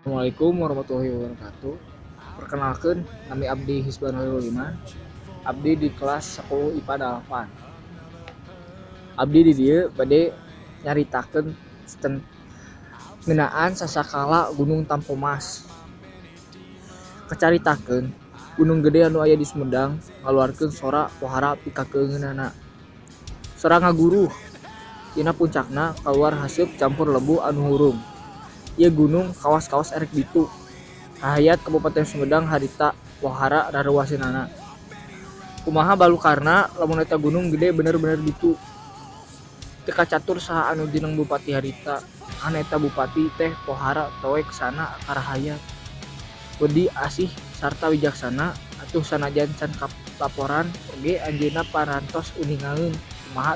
Assalamualaikum warahmatullahi wabarakatuh. Perkenalkan, nami abdi Hisban Khairul Iman. Abdi di kelas 10 IPA 8. Abdi di dieu bade nyaritakeun ngeunaan sasakala Gunung Tampomas. Kacaritakeun, gunung gede anu aya di Sumedang ngaluarkeun sora pohara pikakeungeunana. Sora ngaguruh tina puncakna kaluar haseup campur lebu anu hurung. Ieu gunung kawas-kawas erek ditu. Rahayat Kabupaten Sumedang harita pohara rareuwaseunana. Kumaha balukarna lamun eta gunung gede bener-bener ditu. Teu kacatur saha anu jeneng bupati harita. Ngan eta bupati teh pohara toeksana ka rahayat. Wedi asih sarta wijaksana atuh sanajan can laporan oge anjeunna parantos uningaeun kumaha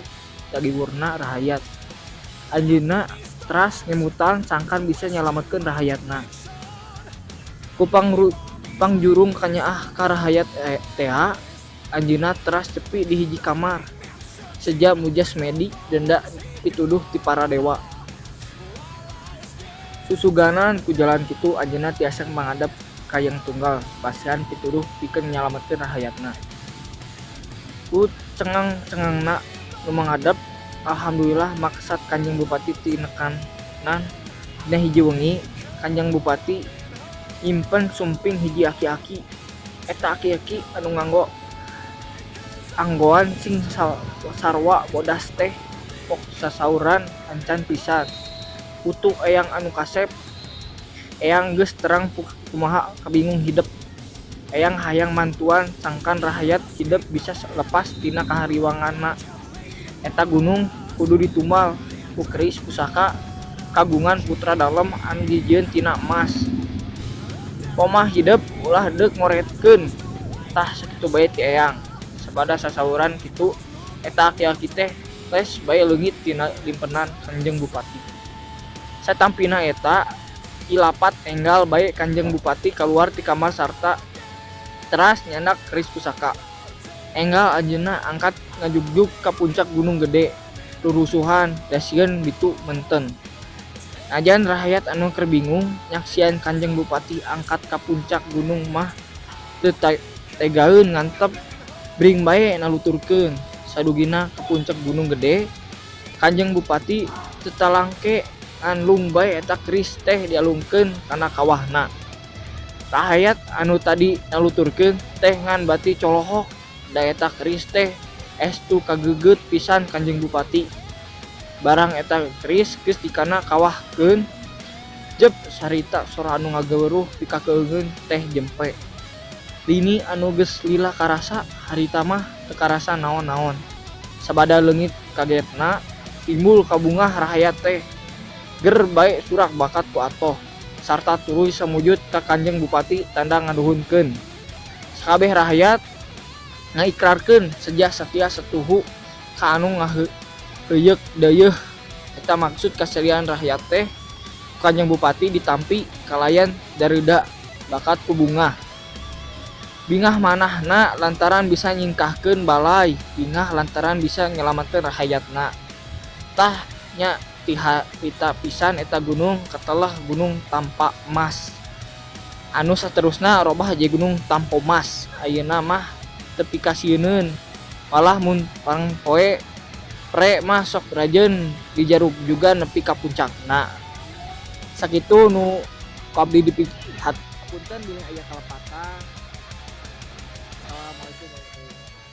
tagiwurna rahayat. Anjeunna teras ngemutan sangkan bisa nyalametkeun rahayatna. Ku pangjurung kanyaah ka rahayat tea, anjeunna teras cepi di hiji kamar. Seja muja semedi denda pituduh ti para dewa. Susuganan ku jalan kitu anjeunna tiasa mangadep ka Yang Tunggal pasihan pituduh pikeun nyalametkeun rahayatna. Ku cengang-cengengna nu mangadep, alhamdulillah maksad Kanjeng Bupati tinekanan. Dina hiji wengi Kanjeng Bupati nyimpen sumping hiji aki-aki. Eta aki-aki anu nganggo anggoan sing sarwa bodas teh pok sasauran ancan pisan. Putu eyang anu kasep, eyang geus terang kumaha kabingung hidep. Eyang hayang mantuan sangkan rahayat hidep bisa lepas tina kahariwanganna. Eta gunung kudu ditumbal ku keris pusaka kagungan putra dalem anu dijieun tina emas. Pomah hidep ulah deuk ngoretkeun. Tah sakitu bae ti eyang. Sabada sasauran kitu eta aki-aki teh les bae leungit tina limpenan Kanjeng Bupati. Satampina eta ilapat enggal bae Kanjeng Bupati kaluar ti kamar sarta teras nyandak keris pusaka. Enggal anjeunna angkat ngajugjug ka puncak gunung gede rurusuhan da sieun bitu menten. Najan rahayat anu keur bingung nyaksian Kanjeng Bupati angkat ka puncak gunung mah teu tegaeun ngantep bring bae naluturkeun. Sadugina ka puncak gunung gede Kanjeng Bupati teu talangke ngan lung bae eta keris teh dialungkeun kana kawahna. Rahayat anu tadi naluturkeun teh ngan bati colohok da eta keris teh estu kageugeut pisan Kanjeng Bupati. Barang eta keris geus dikana kawahkeun, jep sarita sora anu ngageuruh pikakeungeun teh jempe. Lini anu geus lila karasa harita mah teu karasa naon-naon. Sabada leungit kagetna timbul kabungah rahayat teh. Ger bae surak bakat ku atoh sarta tuluy samujud ka Kanjeng Bupati tanda nganuhunkeun. Sakabeh rahayat ngaikrarkeun seja satia satuhu ka anu ngaheuyeuk deuyeuh. Eta maksud kaserian rahayat teh ku Kanjeng Bupati ditampi kalayan dareuda bakat ku bungah. Bingah manahna lantaran bisa nyingkahkeun balai, bingah lantaran bisa nyalametkeun rahayatna. Tah nya tiharita pisan eta gunung katelah Gunung Tampa Emas. Anu saterusna robah jadi Gunung Tampomas. Ayeuna mah teu pikasieuneun. Malah mun pangpoe pre mah sok rajeun dijarug juga nepi ka puncakna. Sakitu nu ku abdi dipihat. Punten bilih aya kalepatan. Assalamualaikum warahmatullahi wabarakatuh.